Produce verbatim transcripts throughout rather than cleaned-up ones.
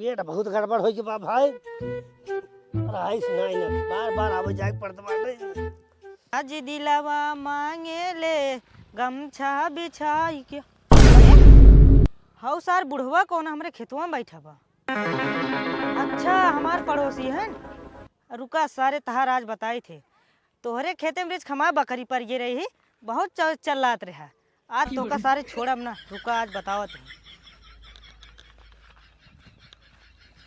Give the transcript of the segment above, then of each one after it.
पेट बहुत गड़बड़ होइ गया बा भाई। रहाइस नाहीं ना, बार बार आवे जाए के पड़त बाटे। आज दिलवा मांगे ले गमछा बिछाई के। अरे, हऊ सार बुढ़वा कौन हमरे खेतवा में बैठा बा? अच्छा, हमार पड़ोसी है। रुका सारे, तहार आज बताई थे। तोहरे खेते में रिच खमा बकरी पर ये रही, बहुत च-, चल्लात रहा। आज तोका सारे छोड़ब ना, रुका आज बतावत है।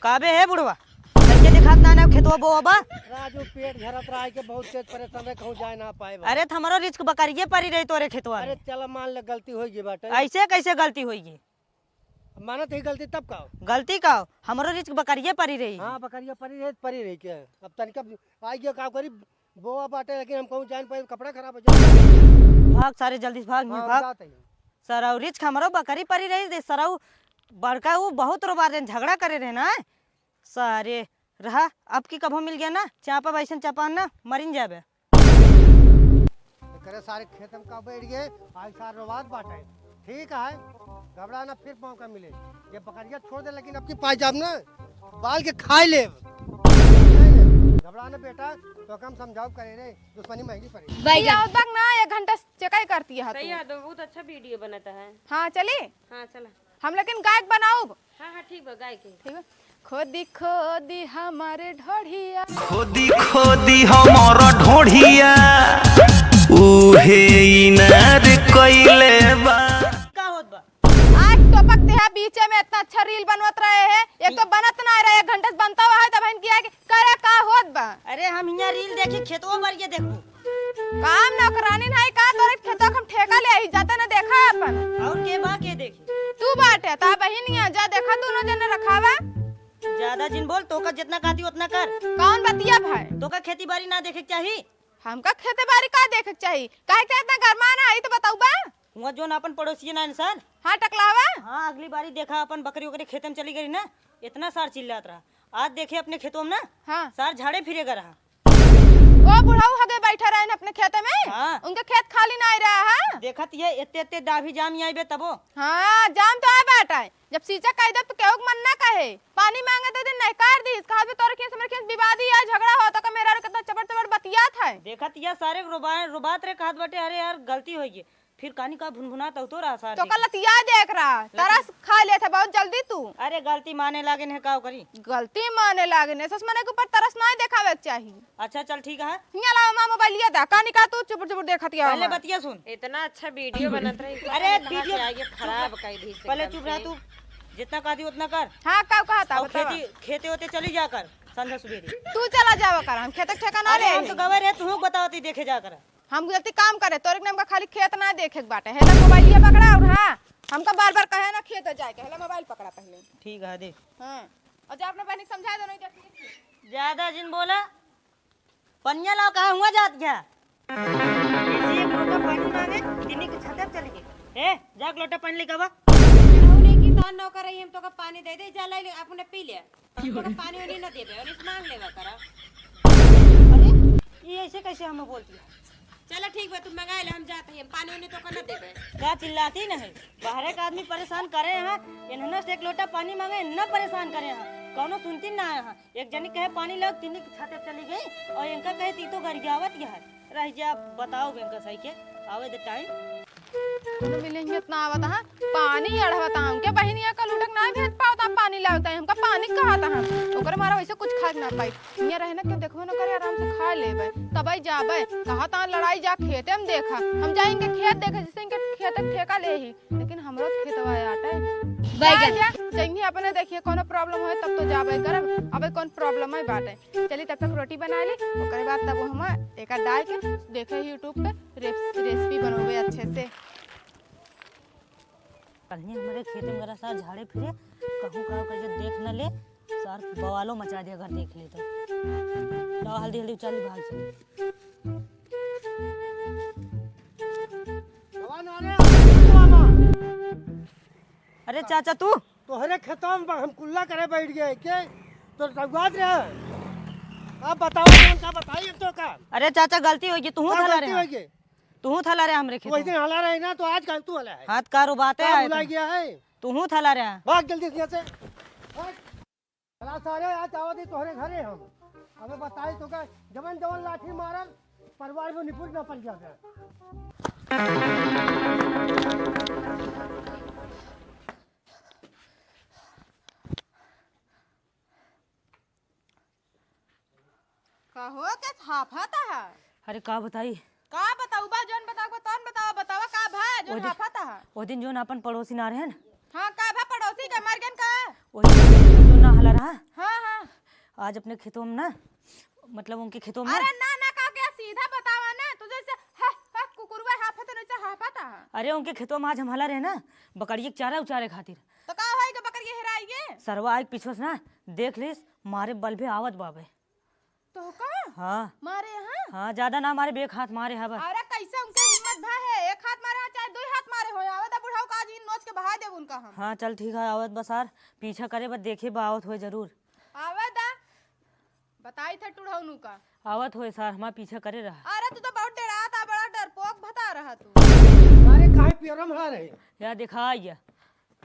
काबे है बुढ़वा, कैसे दिखात ना ना खेतवा बोवा बा? राजू पेट झरत रहा है कि बहुत तेज परेशान है, कहूँ जाए ना पाए बा। अरे त हमरो रिच बकरिए परी रही तोरे खेतवा अरे में। चला मान ले गलती होइ गई बाटे। ऐसे कैसे गलती होइगी? अब मानत ही गलती तब का हो? गलती का हो? हमरो रिच बकरिए परी रही। हाँ, बकरिया परी रही, परी रही के। अब तनिका आई गया का करी, बोवा बाटे, लेकिन हम कहूँ जान पाए, कपड़ा खराब हो जाए। भाग सारे, जल्दी से भाग, हाँ, भाग। जात ही। सरऊ रिच हमरो बकरी परी रही दे, सरऊ बड़का ऊ बहुत रोबा रहे, झगड़ा करे रहे ना। सारे रहा, अब की कभो मिल गया ना, चापा बैसन चापा ना, मरिन जाबे। एकरे सारे खेत में का बैठ गए, आज सार रोवात बाटे। ठीक है, घबरा ना, फिर मौका मिले। ये बकरिया छोड़ दे, लेकिन अब की पाई जाब ना, बाल के खाई लेब। घबरा ना बेटा, तोका हम समझाउब करे रे, दुश्मनी महंगी पड़ी। बैगन। आवत बा ना, एक घंटा से चेकाई करती है सही तू। है, तो बहुत अच्छा वीडियो बनता है। हाँ, चली? हाँ, चला। हम लेकिन गायक बनाउब। हाँ, हाँ, ठीक बा, गाय के। ठीक बा। खोदी खोदी हमारे ढोढ़िया। खोदी खोदी हमर ढोढ़िया, उहे इनार कइले बा। का होत बा? आज टपक देहा बीचे में, इतना अच्छा रील बनवत रहे है, एक तो बनत ना रहे, एक घंटा से बनता हुआ है, तब हम किया कि करे का होत बा? अरे हम हियाँ रील देखी, खेतवा बारी के देखबू। काम नौकरानी नहीं का, तोरे खेतवा के हम ठेका ले आई, जाते ना देखा अपन। और के बा, के देखी? तू बाटे, ता बहिनिया, जा देखा दोनों जने रखावा। ज्यादा जिन बोल, तोका जितना कहती उतना कर। कौन बतिया भाई? तोका खेती बारी ना देखे के चाही? हमका खेती बारी का देखे के चाही? काहे के इतना गरमाना है, ई तो बताऊ बा। हुआ जोन अपन पड़ोसिया ना इंसान। हाँ, टकलावा। हाँ, अगली बारी देखा अपन बकरी ओकरी खेते में चली गई ना, इतना सार चिल्लात रहा। आज देखे अपने खेतवा में ना, हाँ। सार झाड़े फिरे गा रहा। ओ बुढ़ऊ हगे बैठा रहन अपने खेते में, हाँ। उनके खेत खाली ना रहा है। देखत ये एते एते डाभी जाम आई बे तबो। हाँ, जाम तो आ बाटे। जब सींचा कह दे तो केहू के मन ना कहे, पानी मांगे तो दिन नहकार दी, कहत बे तोरे खेत से हमरे खेत विवादी है, झगड़ा हो तो का मेरा कितना चबड़ चबड़ बतियात है। देखत ये सारे रोबा-, रोबात रे कहत बाटे, अरे यार गलती हो गई। फिर कानी का भुनभुनात तो रहा सार तो देखी। का लतिया देख रहा, लति- तरस खा लेत है बहुत जल्दी तू। अरे गलती माने लागे ने का करी? गलती माने लागे ने, सस मने के ऊपर तरस नहीं देखावे के चाही। अच्छा चल ठीक है। हियाँ लावा माँ मोबाइलिया दा, कानी का तू चुपुर चुपुर देखत या पहले हमार। बतिया सुन। इतना अच्छा वीडियो बनत रही, अरे पता नहीं कहाँ वीडियो से आ गया, चुप खराब रह। कर दी से पहले एकदम चुप रह से। तू, जितना कहती उतना कर। हाँ, का कहता और बतावा। खेती, खेते होते चली जा कर संध्या सुबेरे। तू चला जावा कर, हम खेते के ठेका ना अरे ले हम तो ही। गवे रहे, तू बतावती देखे जा कर। हम जल्दी काम करे, तोरे के नाम का खाली खेत ना देखे के बाटे। हेला मोबाइलिया पकड़ा और हाँ, हमका बार बार कहे ना खेत जाए के, हेला मोबाइल पकड़ा पहले। ठीक है, दे। हाँ, और जा अपने बहन के समझा दे, नहीं देखिए। ज्यादा जिन बोला, पनिया लाओ, कहाँ हुआ जात गया? ऐसे एक लोटा पानी मांगे, तिनी के छते पे चली गई। ए, जा एक लोटा पानी लेके आवा। रहू नहीं की तोहन नौकर रही, हम तोका पानी दे दे, जा लाई ले, अपने पी ले। हम तोका पानी उनी न देबे, उनी से मांग लेवा करा। अरे, ये ऐसे कैसे हमें बोलती है? चलो ठीक बा, तू मंगा ले, हम जात ही, हम पानी उनी तोका न देबे। का चिल्लाती नहीं? बाहरे का आदमी परेशान करे हैं, इन्हने से एक लोटा पानी मांगे, इन्हने परेशान करे हैं, कौनो सुनती ना है। एक जनी कहे पानी लाओ, तिनी के छते चली गई और इनका कहे ती तो गरियावत गया है। रह जा, बताओ इनका सही के, आवे दे टाइम। कोनो मिले ही इतना आवत है, पानी अढ़वत है हमके, बहिनिया का लूटक ना भेज पावत है, पानी लावत है, हमका पानी कहत है, ओकरे मारा वैसे कुछ खा ना पाई। हियाँ रहे ना, केहू देखबे ना करे, आराम से खा लेबे, तबे जाबे। कहत है लड़ाई जा खेते में देखा, हम जाए इनके खेत देखे, जैसे इनके खेत के ठेका ले ही, लेकिन हमरो खेतवा आटे। बैगन। जा, जा, जइहे अपने देखिए, कोनो प्रॉब्लम होए तब तो जाबे करब, अबे कौन प्रॉब्लम है बाटे। चली तब तक रोटी बना ली, ओकरे बाद तब हम एका डाल के देखे YouTube पे रेस-, रेसिपी बनोबे अच्छे से। कल ही हमारे खेत में गरा सार झाड़े फिरे, कहूँ का कहीं देख न ले, सार बवालो मचा दे अगर देख ले तो। लाओ हल्दी हल्दी चल भाग से। अरे चाचा तू? तोहरे खेतवा में हम कुल्ला करे बैठ गए के? तो रउआत रहे। अब बताओ कौन का बताई हम तो का? अरे चाचा गलती होइगी, तू का थला गलती रहे। होइगी? तू थला रहे हमरे खेत वही में। दिन हला रहे ना, तो आज का तू हला है? हाथ का रुबाते का है भुला तू। गया है? तू थला रहे। भाग जल्दी से यहाँ से। भाग। चला सारे, आज आवत ही तोहरे घरे हम। अबे बताई तो का, जवन जवन लाठी मारल, परिवार में निपुर ना पड़ जाबे। कहो के हाफत है? अरे का बताई? का बताऊ बा, जौन बताऊ बा, तौन बतावा, बतावा का भा, जौन ओ दिन, हाफत है? ओ दिन जौन अपन पड़ोसी ना रहन? हाँ, का भा पड़ोसी के मर गन का? ओ दिन जौन ना हला रहा? हाँ, हाँ। आज अपने खेतों में ना, मतलब उनके खेतों में ना। अरे ना, ना, का क्या सीधा बतावा ना, तू जैसे ह, ह, कुकुरवा हाफत है, वैसे हाफत है। अरे उनके खेतों में आज हम हला रहे ना, बकरिए के चारा उचारे खातिर। तो का होई के बकरिए हेराई गे? सरवा आइक पीछे से ना, देख लिस, मारे बल भी आवत बाबे। तो का? हाँ। मारे यहाँ? हाँ, ज्यादा ना मारे, एक हाथ मारे है बस। अरे कैसे उनके हिम्मत भा है? एक हाथ मारे हो चाहे दो हाथ मारे हो, आवे दा बुढ़ाऊ का आज इन नोच के बहा देब उनका हम। हाँ, चल ठीक है, आवत बस यार, पीछा करे बस, देखे बा आवत होए जरूर। आवे दा, बताई थे टुढ़ौनू का। आवत होए सार, हमार पीछा करे रहा। अरे तू तो बहुत डरात आ, बड़ा डरपोक भता रहा तू। अरे काहे पियरम हा रहे? या देखा आइया।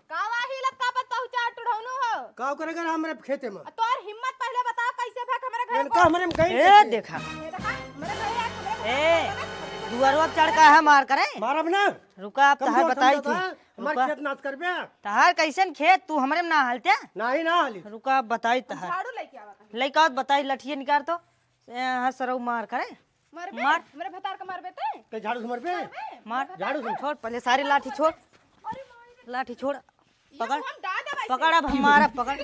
कावा ही लक्का पर पहुंचा टुढ़ौनू हो। का करे कर हमरे खेते में? आ तोर हिम्मत पहले बताओ कैसे भक हमरे घर इनका को? हमरे में कहीं ए कैसे? देखा। ये देखा, हमरे घर है, हमरे घर ए, है, हमरे घर है। दुआरवा चढ़ का है मार करे? मारब ना। रुका, आप कम तहार से कम बताई थी। बता, हमार रुका। खेत नाश करबे? तहार कैसन खेत, तू हमरे में ना हालते? नाही ना हाली। रुका, आप बताई तहार। झाड़ू लेके आवा कहीं। लइका बताई, लठिए निकाल तो। ए, हाँ, सरऊ मार करे। मरबे? मार। हमरे भतार का मरबे ते? ते झाड़ू से मरबे? मरबे? मार। झाड़ू से। छोड़, पहले सारे लाठी छोड़। अरे माई रे। लाठी छोड़। ये पकड़। हम दादा भाई पकड़, से। अब हम मारब, पकड़।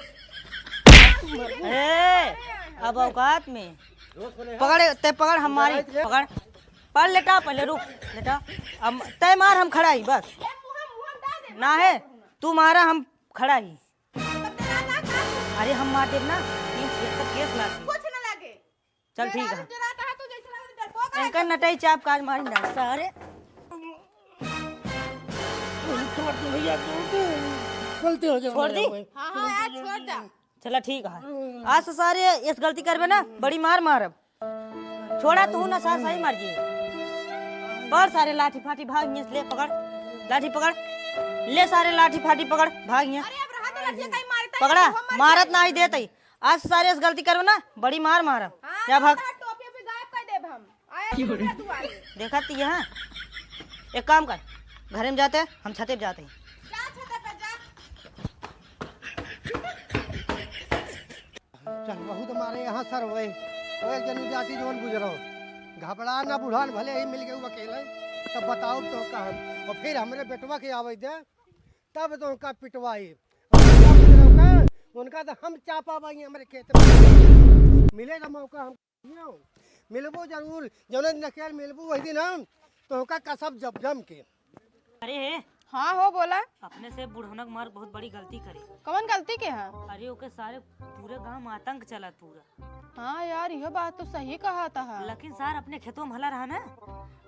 ए, अब औकात में। जोश में है। पकड़, ते पकड़, हम मारी। डराई ले। पकड़। पर लेटा, पहले रुक, लेटा। अब ते मार, हम खड़ा ही, बस। ए, मुँह, मुँह हम डाल दे। ना है, तू मारा, हम खड़ा ही। तो तेरा ना का? अरे, हम मार देब ना, तीन छेद का केस लाग जाई। कुछ ना लागे। चल, ठीक है। डराता है तू, जैसे लगा डरपोक है। इनका नटई चाप काज मारी ना, सारे। छोड़ दे भैया, छोड़ दे। गलती हो गई छोड़ दी? हमारे। हाँ, हाँ, यार, छोड़ दे। चला, ठीक है। आज से सारे इस गलती करबे ना, बड़ी मार मारब। छोड़ा तू ना, सार सही मार जी। पकड़ सारे लाठी फाठी, भाग यहाँ से, ले पकड़। लाठी पकड़। ले सारे लाठी फाठी पकड़, भाग यहाँ। अरे, अब रहा तो लठिया कहीं मारता है, पकड़ा, तो हम मर मारत जाए। नाही देत ही। आज सारे से गलती करबे ना, बड़ी मार मारब। हाँ, जा भाग। तोहर टोपी ओपी गायब कर देब हम। आया तू हमरा दुआरे। देखा ती यहाँ। एक काम कर, घरे में जाते, हम छते पे जाते हैं। जा छते पे जा। चल, बहुत मारे यहाँ सर होए। वो एक जनी जाति जवन गुजरो। घबरा ना बुढ़ान, भले ही मिल गए अकेले। तब बताओ तो का हम। और फिर हमरे बेटवा के आवे दे, तब तो उनका पिटवाई। और उनका पिटवाई का, उनका तो हम चापा बाई हमरे खेत में। मिले तो मौका हम मिलबो जरूर, जौने दिन अकेल मिलबो वही दिन हम तोहका कसब जब जम के। अरे हे। हाँ हो, बोला। अपने से बुढ़ौनक मार बहुत बड़ी गलती करे। कवन गलती के है? अरे ओके सारे पूरे गांव में आतंक चलत पूरा। हाँ यार, यह बात तो सही कहत ह। लेकिन सार अपने खेतों में हला रहा ना,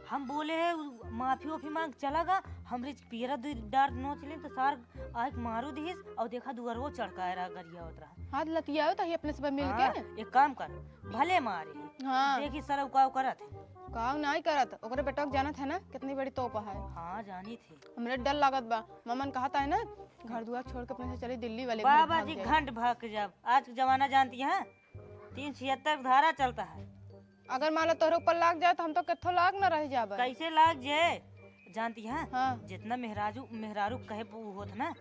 हम बोले, "उ, माफी ओफी मांग, चला गा।" हमरे पियरा दू डार नोच ले तो सार आइक मारू दिहिस और देखा दुआरो चढ़काए रहा, गरियावत रहा। हाथ लतियाओ तो ही अपने से मिल हाँ, के। एक काम कर, भले मारे। हाँ। देखी सरऊ काव करत है। काव नाई करत, ओकरे बेटवा के जानत है ना, कितनी बड़ी तोप है। हाँ, जानी थी। हमरे डर लागत बा, ममन कहत है ना, घर दुआर छोड़ के अपने से चली दिल्ली वाले घर बाबा भाग जी, जाए। घंट भाग जाब। आज के जमाना जानती हैं, तीन छिहत्तर धारा चलता है। अगर मान लो तोहरे ऊपर लाग जाए तो हम तो केथो लाग न रह जाबे। कैसे लाग जाए? जानती हैं? हाँ। जितना मेहराजू, मेहरारू कहे पे उ होत ना,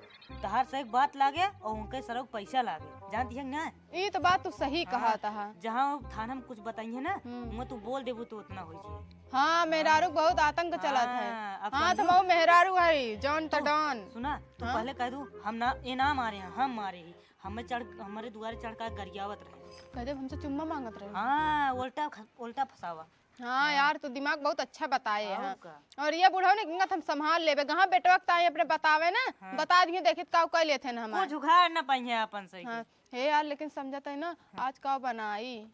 तहार से एक बात लागे और उनके सरऊ पैसा लागे। जानती है ना? ई तो बात तू सही हाँ, कहत ह। जहाँ थाना में कुछ बताइए ना, हम्म। वहाँ तू बोल देबू तो उतना हो जाए। हाँ, मेहरारू के बहुत आतंक चलत है। हाँ, अब हाँ, समझू। तो वो मेहरारू है, जौन तो तू डॉन। सुना, तू हाँ? पहले कह दू, "हम ना, ये ना मारे हैं, हम मारे ही।" हमें चढ़, हमारे दुआरे चढ़ का गरियावत रहे। कह दे, "हमसे चुम्मा मांगत रहे।" हाँ, उल्टा ख-, उल्टा फंसावा। हाँ हाँ। यार, तू दिमाग बहुत अच्छा बताए और हैं। का? और ये बुढ़ऊ ने कहत हम संभाल लेबे, कहाँ बेटवा के ताई अपने बतावे ना, हाँ। बता दिए, देखित का कर लेते हैं हमारे। कुछ उघार ना पाइए अपन से हाँ। के। हे यार, लेकिन समझत है ना, हाँ। आज का बनाई?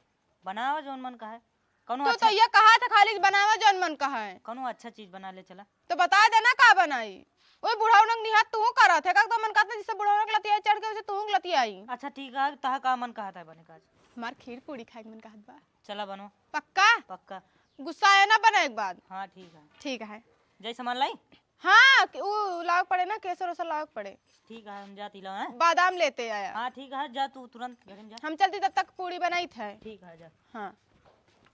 बनाओ जौन मन कहे। कौनो तू अच्छा तो ये कहा था खाली बनावा जौन मन कहे। कौनो अच्छा चीज बना ले चला। तो बता देना का बनाई। ओए बुढ़ऊ नक निहात तू करत है, का तो मन कहत है जिससे बुढ़ऊ नक लतिया चढ़ के उसे तू लतियाई। अच्छा ठीक है, तहा का मन कहत है बने का? हमार खीर पूरी खाए के मन कहत बा। चला बनो। पक्का? पक्का। गुस्सा है ना बने एक बात। हाँ ठीक है। ठीक है। जय सामान लाई? हाँ, कि उ लावक पड़े ना, केसर ओसर लावक पड़े। ठीक है, हम जाती ला, हैं? बादाम लेते आया। हाँ, ठीक है, जा तू तुरंत घरे में जा। हम चलती, तब तक पूड़ी बनाई थे। ठीक है, जा। हाँ।